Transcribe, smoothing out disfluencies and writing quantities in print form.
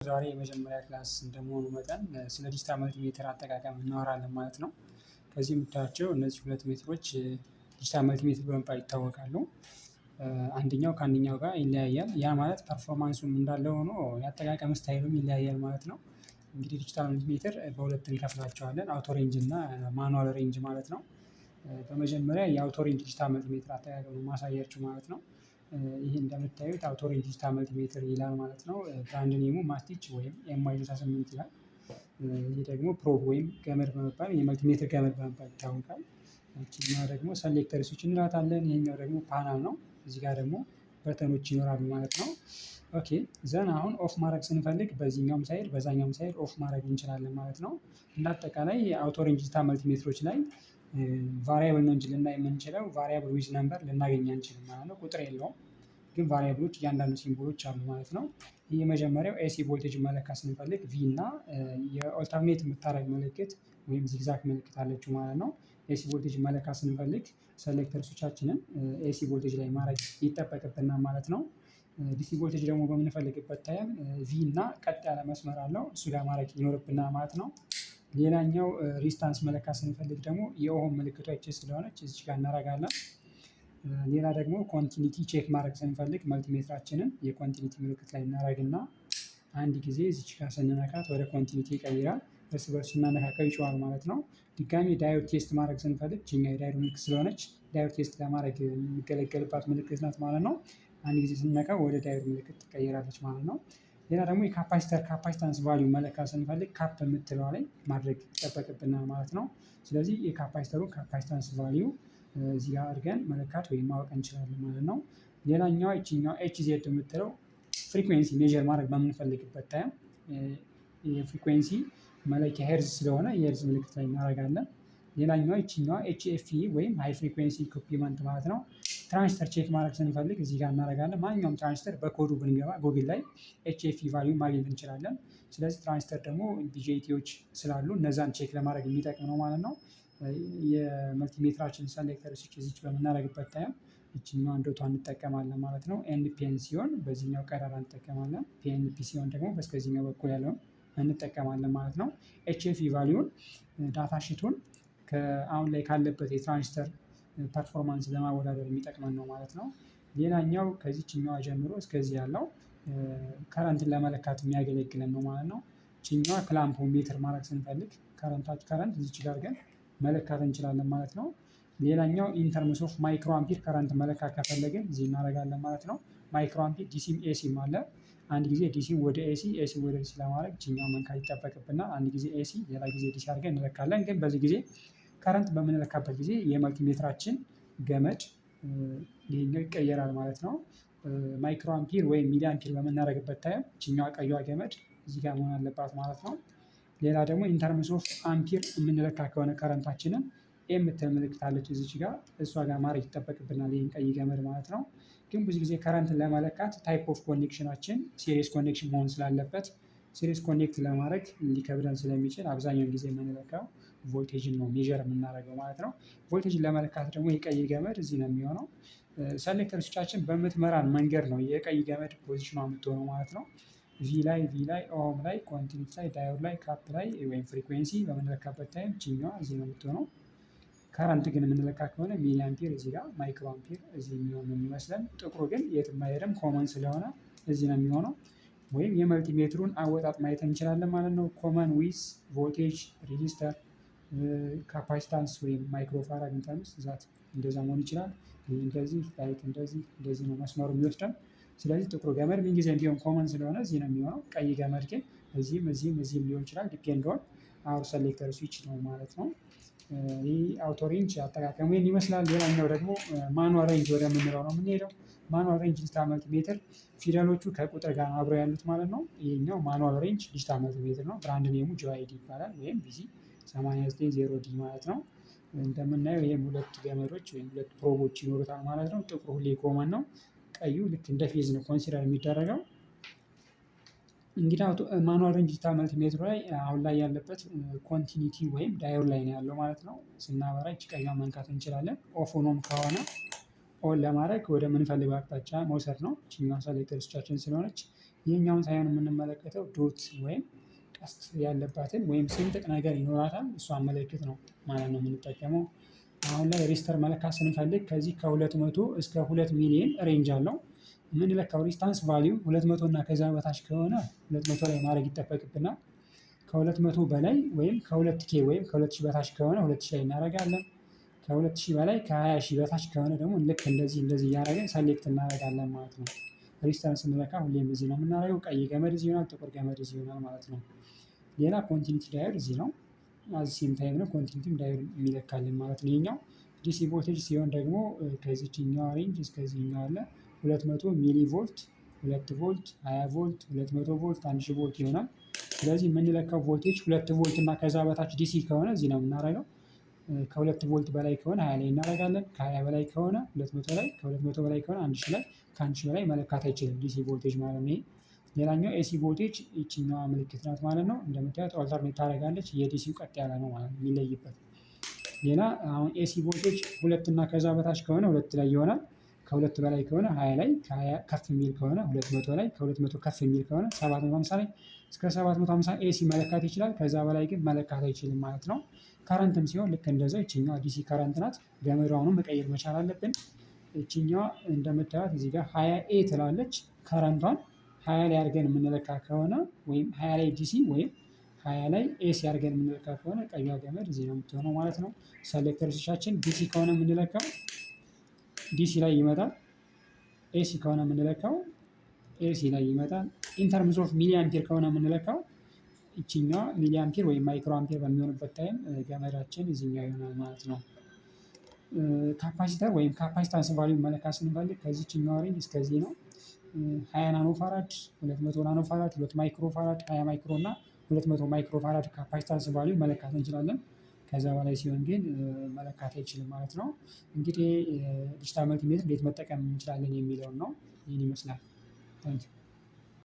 ዛሬ የመጀመሪያ class እንደመሆኑ መጠን ስለ digital multimeter አጠቃቀም እናወራለን ማለት ነው። ከዚህ የምታያቸው እነዚህ ሁለት ሜትሮች digital multimeter በመባል ይታወቃሉ። አንደኛው ከአንደኛው ጋር ይለያያል ያ ማለት performance ኡም እንዳለ ሆኖ የአጠቃቀም style ኡም ይለያያል ማለት ነው። እንግዲህ digital multimeter በሁለት እንከፍላቸዋለን auto range እና manual range ማለት ነው። በመጀመሪያ የ auto range digital multimeter አጠቃቀም ነው የማሳያችሁ ማለት ነው። ይሄ እንደምታዩት auto range digital multimeter ይላል ማለት ነው brand name ኡ ማስቲች ወይም MY 68 ይላል። ይሄ ደግሞ probe ወይም ገመድ በመባል የ multimeter ገመድ በመባል ይታወቃል። ይቺኛዋ ደግሞ selector switch እንላታለን ይሄኛው ደግሞ ፓናል ነው። እዚህ ጋር ደግሞ button ኦች ይኖራሉ ማለት ነው። Okay, then አሁን off ማድረግ ስንፈልግ በዚህኛውም side በዛኛውም side off ማድረግ እንችላለን ማለት ነው። እንደ አጠቃላይ የ auto range digital multimeter ኦች ላይ variable ነው እንጂ ልናይ የምንችለው variable with number ልናገኝ አንችልም ማለት ነው። ቁጥር የለውም። ግን variable ኦች እያንዳንዱ symbol ኦች አሉ ማለት ነው። ይህ የመጀመሪያው AC voltage መለካት ስንፈልግ V እና የ alternate የምታደርግ ምልክት ወይም zigzag ምልክት አለችው ማለት ነው። AC voltage መለካት ስንፈልግ selector switch ኣችንን AC voltage ላይ ማድረግ ይጠበቅብናል ማለት ነው። DC voltage ደግሞ በምንፈልግበት time V እና ቀጥ ያለ መስመር አለው፣ እሱ ጋር ማድረግ ይኖርብናል ማለት ነው። ሌላኛው resistance መለካት ስንፈልግ ደግሞ የ ohm ምልክቷ ይቺ ስለሆነች እዚች ጋር እናደርጋለን። ሌላ ደግሞ continuity check ማድረግ ስንፈልግ multimeter ኣችንን የ continuity ምልክት ላይ እናደርግና አንድ ጊዜ እዚች ጋር ስንነካት ወደ continuity ይቀይራል። እርስ በርስ ስናነካካው ይጮሃል ማለት ነው። ድጋሚ diode test ማድረግ ስንፈልግ ይቺኛው የ diode ምልክት ስለሆነች diode test ለማድረግ የሚገለገልባት ምልክት ናት ማለት ነው። አንድ ጊዜ ስንነካው ወደ diode ምልክት ትቀየራለች ማለት ነው። ሌላ ደግሞ የ capacitor capacitance value መለካት ስንፈልግ cap የምትለዋ ላይ ማድረግ ይጠበቅብናል ማለት ነው። ስለዚህ የ capacitor ኡን capacitance value እዚህ ጋር አድርገን መለካት ወይም ማወቅ እንችላለን ማለት ነው። ሌላኛዋ ይቺኛዋ HZ የምትለው frequency measure ማድረግ በምንፈልግበት time የ frequency መለኪያ ሄርዝ ስለሆነ የሄርዝ ምልክት ላይ እናደርጋለን። ሌላኛዋ ይቺኛዋ HFE ወይም high frequency equipment ማለት ነው። Transistor check ማድረግ ስንፈልግ እዚህ ጋር እናደርጋለን። ማንኛውም ትራንዚስተር በኮዱ ብንገባ ጎግል ላይ HFE value ማግኘት እንችላለን። ስለዚህ ትራንዚስተር ደግሞ BJT ዎች ስላሉ እነዛን check ለማድረግ የሚጠቅም ነው ማለት ነው። የ multimeter ኣችን selector switch እዚች በምናደርግበት time ይቺኛዋን dot ኧን እንጠቀማለን ማለት ነው። NPN ሲሆን በዚህኛው ቀዳዳ እንጠቀማለን። PNP ሲሆን ደግሞ በስከዚህኛው በኩል ያለውን እንጠቀማለን ማለት ነው። HFE value ን data sheet ኡን ከአሁን ላይ ካለበት የ transistor performance ለማወዳደር የሚጠቅመን ነው ማለት ነው። ሌላኛው ከዚችኛዋ ጀምሮ እስከዚህ ያለው current ን ለመለካት የሚያገለግለን ነው ማለት ነው። ይቺኛዋ clamp meter ማድረግ ስንፈልግ current እዚች ጋር ግን መለካት እንችላለን ማለት ነው። ሌላኛው in terms of micro ampere current መለካት ከፈለግን እዚህ እናደርጋለን ማለት ነው። Micro ampere DC ም AC ም አለ። አንድ ጊዜ DC ወደ AC፣ AC ወደ DC ለማድረግ ይቺኛውን መንካት ይጠበቅብናል። አንድ ጊዜ AC ሌላ ጊዜ DC አድርገን እንለካለን። ግን በዚህ ጊዜ current በምንለካበት ጊዜ የ multimeter ኣችን ገመድ ይሄኛው ይቀየራል ማለት ነው። Micro ampere ወይም milli ampere በምናደርግበት time ይቺኛዋ ቀይዋ ገመድ እዚህ ጋር መሆን አለባት ማለት ነው። ሌላ ደግሞ in terms of ampere የምንለካ ከሆነ current ኣችንን A የምትል ምልክት አለች እዚች ጋር፣ እሷ ጋር ማድረግ ይጠበቅብናል ይሄን ቀይ ገመድ ማለት ነው። ግን ብዙ ጊዜ current ን ለመለካት type of connection ኣችን series connection መሆን ስላለበት series connect ለማድረግ ሊከብደን ስለሚችል አብዛኛውን ጊዜ የምንለካው ቮልቴጅን ነው measure የምናደርገው ማለት ነው። ቮልቴጅን ለመለካት ደግሞ የቀይ ገመድ እዚህ ነው የሚሆነው። Selector switch ኣችን በምትመራን መንገድ ነው የቀይ ገመድ position ኗ የምትሆነው ማለት ነው። V ላይ፣ V ላይ፣ ohm ላይ፣ continuity ላይ፣ diode ላይ፣ cap ላይ ወይም frequency በምንለካበት time ይቺኛዋ እዚህ ነው የምትሆነው። Current ግን የምንለካ ከሆነ milli ampere እዚህ ጋር፣ micro ampere እዚህ የሚሆን ነው የሚመስለን። ጥቁሩ ግን የትም አይሄድም፣ common ስለሆነ እዚህ ነው የሚሆነው። ወይም የ multimeter ኡን አወጣጥ ማየት እንችላለን ማለት ነው። Common with voltage፣ resistor፣ capacitance ወይም microfarad in terms that እንደዛ መሆን ይችላል። ይህ እንደዚህ like እንደዚህ እንደዚህ ነው መስመሩ የሚወስደን። ስለዚህ ጥቁሩ ገመድ ምን ጊዜም ቢሆን common ስለሆነ እዚህ ነው የሚሆነው። ቀይ ገመድ ግን እዚህም እዚህም እዚህም ሊሆን ይችላል። Depend on our selector switch ነው ማለት ነው። ይህ auto range አጠቃቀሙ ይህን ይመስላል። ሌላኛው ደግሞ manual range ወደምንለው ነው የምንሄደው። Manual range digital multimeter ፊደሎቹ ከቁጥር ጋር አብረው ያሉት ማለት ነው። ይሄኛው manual range digital multimeter ነው። Brand name ኡ JYD ይባላል ወይም BC 890 D ማለት ነው። እንደምናየው ይሄም ሁለት ገመዶች ወይም ሁለት probe ኦች ይኖሩታል ማለት ነው። ጥቁሩ ሁሌ common ነው። ቀዩ ልክ እንደ phase ነው consider የሚደረገው። እንግዲህ manual range digital multimeter ኡ ላይ አሁን ላይ ያለበት continuity ወይም diode ላይ ነው ያለው ማለት ነው። ስናበራ ይቺ ቀይዋን መንካት እንችላለን። Off ሆኖም ከሆነ on ለማድረግ ወደ ምንፈልገው አቅጣጫ መውሰድ ነው። ይቺኛዋ selector switch ኣችን ስለሆነች ይሄኛውን ሳይሆን የምንመለከተው dot ወይም ቀስት ያለባትን ወይም ስንጥቅ ነገር ይኖራታል እሷን ምልክት ነው ማለት ነው የምንጠቀመው። አሁን ላይ resistor መለካት ስንፈልግ ከዚህ ከ200 እስከ 2 ሚሊየን range አለው። የምንለካው resistance value 200 እና ከዛ በታች ከሆነ 200 ላይ ማድረግ ይጠበቅብናል። ከ200 በላይ ወይም ከ2 K ወይም ከ2000 በታች ከሆነ 2000 ላይ እናደርጋለን። ከ2000 በላይ፣ ከ20,000 በታች ከሆነ ደግሞ ልክ እንደዚህ እንደዚህ እያደረግን select እናደርጋለን ማለት ነው። Resistance ስንለካ ሁሌም እዚህ ነው የምናደርገው፣ ቀይ ገመድ እዚህ ይሆናል፣ ጥቁር ገመድ እዚህ ይሆናል ማለት ነው። ሌላ continuity diode እዚህ ነው። At the same time ነው continuity ም diode የሚለካልን ማለት ነው። ይሄኛው DC voltage ሲሆን ደግሞ ከዚህኛው range እስከዚህኛው አለ፣ 200 millivolt፣ 2 ቮልት፣ 20 ቮልት፣ 200 ቮልት፣ 1000 ቮልት ይሆናል። ስለዚህ የምንለካው ቮልቴጅ 2 ቮልት እና ከዛ በታች DC ከሆነ እዚህ ነው የምናደርገው። ከ2 ቮልት በላይ ከሆነ 20 ላይ እናደርጋለን። ከ20 በላይ ከሆነ 200 ላይ፣ ከ200 በላይ ከሆነ 1000 ላይ፣ ከ1000 በላይ መለካት አይችልም DC voltage ማለት ነው። ይሄ ሌላኛው AC voltage ይቺኛዋ ምልክት ናት ማለት ነው። እንደምታዩት alternate ታደርጋለች፣ የ DC ው ቀጥ ያለ ነው ማለት ነው የሚለይበት። ሌላ አሁን AC voltage ሁለት እና ከዛ በታች ከሆነ ሁለት ላይ ይሆናል። ከሁለት በላይ ከሆነ 20 ላይ፣ ከ20 ከፍ የሚል ከሆነ 200 ላይ፣ ከ200 ከፍ የሚል ከሆነ 750 ላይ፣ እስከ 750 AC መለካት ይችላል። ከዛ በላይ ግን መለካት አይችልም ማለት ነው። Current ም ሲሆን ልክ እንደዛው ይቺኛዋ DC current ናት። ገመዷንም መቀየር መቻል አለብን። ይቺኛዋ እንደምታዩት እዚህ ጋር 20 A ትላለች። Current ቷን 20 ላይ አድርገን የምንለካ ከሆነ ወይም 20 ላይ DC ወይም 20 ላይ AC አድርገን የምንለካ ከሆነ ቀይዋ ገመድ እዚህ ነው የምትሆነው ማለት ነው። Selector switch ኣችን DC ከሆነ የምንለካው DC ላይ ይመጣል። AC ከሆነ የምንለካው AC ላይ ይመጣል። In terms of milliampere ከሆነ የምንለካው ይቺኛዋ milliampere ወይም micro ampere በሚሆንበት time ገመዳችን እዚህኛው ይሆናል ማለት ነው። Capacitor ወይም capacitance value መለካት ስንፈልግ ከዚህኛው range እስከዚህ ነው። 20 nano farad፣ 200 nano farad፣ 2 micro farad፣ 20 micro እና 200 micro farad capacitance value መለካት እንችላለን። ከዛ በላይ ሲሆን ግን መለካት አይችልም ማለት ነው። እንግዲህ digital multimeter እንዴት መጠቀም እንችላለን የሚለውን ነው። ይህን ይመስላል። Thank you.